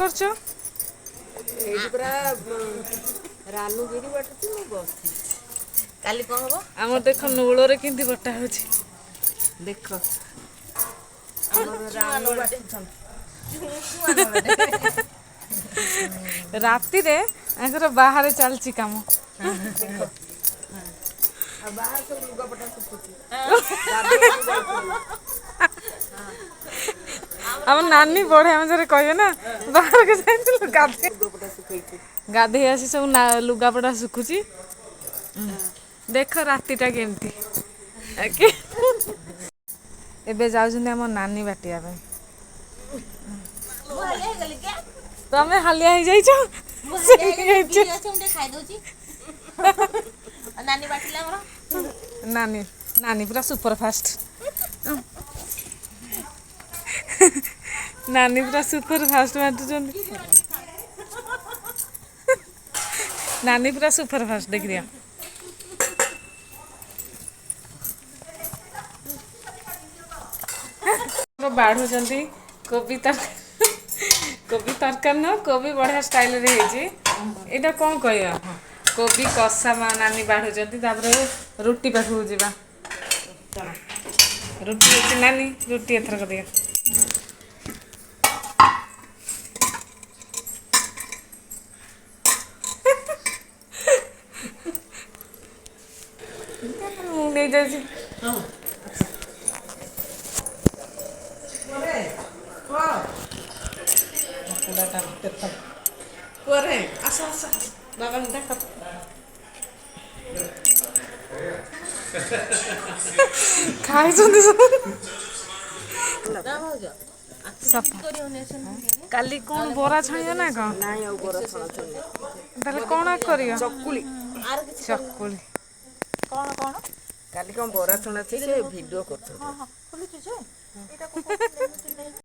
କରୁଛ? ଏଇଠି ପୁରା ରାନୁ ବିରି ବାଟୁଛି, ମୁଁ ବସିଛି। କାଲି କଣ ହବ? ଆମର ଦେଖ, ନୂଳରେ କେମିତି ବଟା ହଉଛି। ଦେଖ, ଆମର ରାନୁ ବାଟୁଛନ୍ତି। ରାତିରେ ଆଙ୍କର ବାହାରେ ଚାଲିଛି କାମ। ଦେଖ, ଆଉ ବାହାରେ ସବୁ ଲୁଗାପଟା ଶୁଖୁଛି। ଆମ ନାନୀ ବଢିଆ ମଜାରେ କହିବେ ନା, ବାହାରକୁ ଯାଇଥିଲୁ ଗାଧେଇ ଲୁଗାପଟା ଶୁଖେଇଛି। ଗାଧେଇ ଆସି ସବୁ ଲୁଗାପଟା ଶୁଖୁଛି। ଦେଖ ରାତିଟା କେମିତି। ଏବେ ଯାଉଛନ୍ତି ଆମ ନାନୀ ବାଟିବା ପାଇଁ। ମୁଁ ହାଲିଆ ହେଇଗଲି କି? ତମେ ହାଲିଆ ହେଇଯାଇଛ? ମୁଁ ହାଲିଆ ହେଇଗଲି, ବିରି ଅଛି, ମୁଁ ଟିକେ ଖାଇଦଉଛି। ନାନୀ ବାଟିଲା ଆମର। ନାନୀ, ନାନୀ ପୁରା ସୁପର ଫାଷ୍ଟ। ନାନୀ ପୁରା ସୁପର ଫାଷ୍ଟ ବାଟୁଛନ୍ତି। ନାନୀ ପୁରା ସୁପର ଫାଷ୍ଟ, ଦେଖିଦିଅ। ବାଢୁଛନ୍ତି କୋବି ତରକାରୀ। କୋବି ତରକାରୀ ନୁହଁ, କୋବି ବଢ଼ିଆ ଷ୍ଟାଇଲରେ ହେଇଛି। ଏଇଟା କ'ଣ କହିବା? କୋବି କଷା ମା ନାନୀ ବାଢୁଛନ୍ତି। ତାପରେ ରୁଟି ପାଖକୁ ଯିବା। ରୁଟି ହେଇଛି ନାନୀ, ରୁଟି ଏଥରକ ଦିଅ। ମୁଁ ନେଇଯାଉଛି। କୁକୁଡ଼ାଟା ଭିତରେ ପରେ। ଆସ ଆସ ଆସ, ବାବାଙ୍କୁ ଦେଖ। ଖାଇଛନ୍ତି ସବୁ ସଫା। କାଲି କ'ଣ ବରା ଛାଣିବ ନା କ'ଣ? ନାଇଁ, ଆଉ ବରା ଛଣା ଛଣି। ତାହେଲେ କ'ଣ କରିବ? ଚକୁଳି। ଚକୁଳି। କଣ କଣ? କାଲି କ'ଣ ବରା ଛଣା ଅଛି, ସେ ଭିଡ଼ିଓ କରୁଛନ୍ତି। ଖୋଲୁଛୁ ଯେ ଏଇଟା।